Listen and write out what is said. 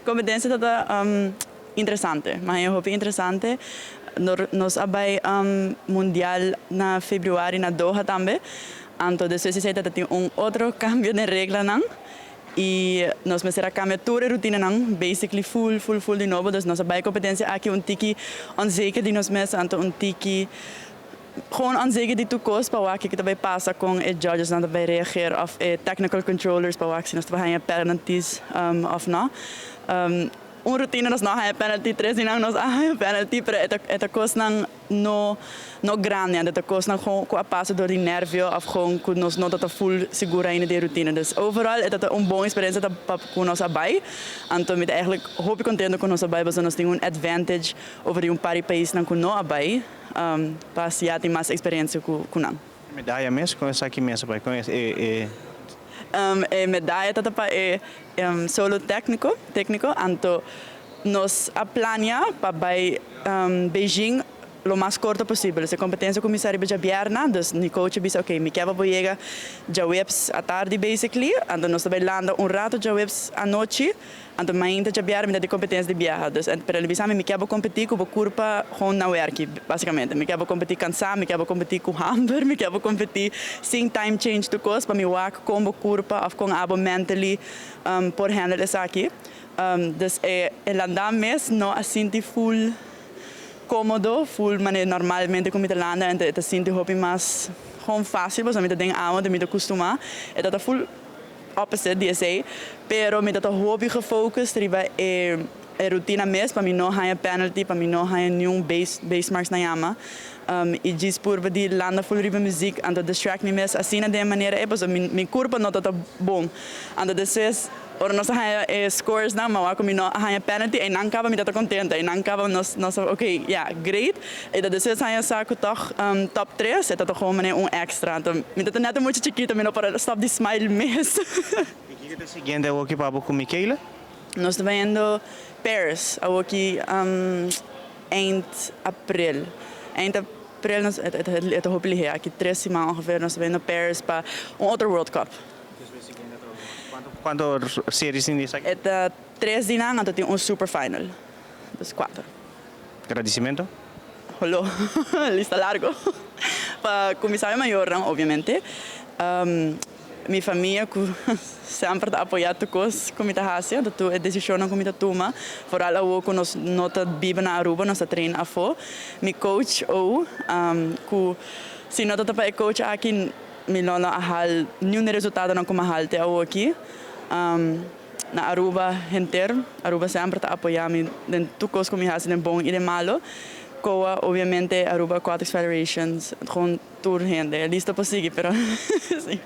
Competencia ta interesante, mas e hopi interesante. Nos a bay mundial na februari na Doha tambe. Anto despues di esey tin un otro cambio di regla nan. Y nos mester a cambia tur e rutina nan, basically full, full, full di nobo. Dus nos a bay competencia aki un tiki onzeker di nos mes, anto un tiki gewoon onzeker di tur cos pa wak kico ta bay pasa cu e judges nan bay reageer of e technical controllers, pa wak si nos ta haya penalties of no. Un rutina nos no haya penalty, tres di nan nos haya penalty, pero e cos nan no grandi, e cos nan gewoon cu a pasa door di nervio of gewoon cu nos no ta full sigur ainda di rutina. Dus overall e ta un bon experiencia pa cu nos a bay. Anto mi ta eigenlijk hopi contento cu nos a bay, pasobra nos tin un advantage over un par di pais nan cu no a bay, pa ya tin mas experiencia cu nan. Medaya mes, cu esaki mes, bay cu e E medaya ta pa e solo tecnico, anto nos a planea pa bay Beijing lo mas corto posibel. E competencia cuminsa diabierna, dus mi coach bisa, "Ok, mi kier yega diahuebs atardi basically," anto nos tambe landa un rato diahuebs anochi, anto mainta diabierna mi tin competencia di biaha. Dus pero el bisa mi kier competi cu curpa gewoon na werk, basicamente. Mi kier competi cansa, mi kier competi cu hamber, mi kier competi sin time change tur cos, pa mi wak con curpa of con abo mentally por handle esaki. Dus e landa mes no a sinti full comodo, full manera normalmente cu mi ta landa, y ta sinti hopi mas gewoon facil, pasobra mi ta den awa, mi ta custuma. E ta full opposite di esey, pero mi ta hopi gefocust riba e rutina mes, pa mi no haya penalty, pa mi no haya ningun base marks na yama. Y djis purba di landa full riba muziek, anto distract mi mes asina di manera, e pasobra mi curpa no ta bon. Anto despues, ora nos haya e scores nan, ma cu mi no haya penalty, y nan caba mi ta contento, y nan caba nos, ok, yeah, great. Y dat despues haya sa cu toch top 3, e ta toch gewoon manera un extra. Anto mi ta net mucho chikito, mi no por stop di smile mes. Y kico ta e siguiente aki pa cu Michaela? Nos ta bayendo Paris, aki eind april. Eind april, nos, het hopelijk aki 3 siman ongeveer, nos ta bayendo Paris pa un otro World Cup. Cuanto series tin esaki? E tres di nan, anto tin un super final. Dus cuater. Agradecimento? Hallo, lista largo. Pa cuminsa mayor, obviamente. Mi famia cu semper ta apoya tur cos cu mi ta haci, tur e decision cu mi ta tuma. Vooral awo cu nos no ta biba na Aruba, nos ta train afo. Mi coach o cu si no ta pa e coach aki, mi no a haal ningun resultado nan cu m'a haal te awo aki. Na Aruba henter, Aruba semper ta apoya mi den tur cos cu mi haci, den bon y den malo. COA, obviamente, Aruba Aquatics Federations, gewoon tur hende, lista pa sigui, pero si.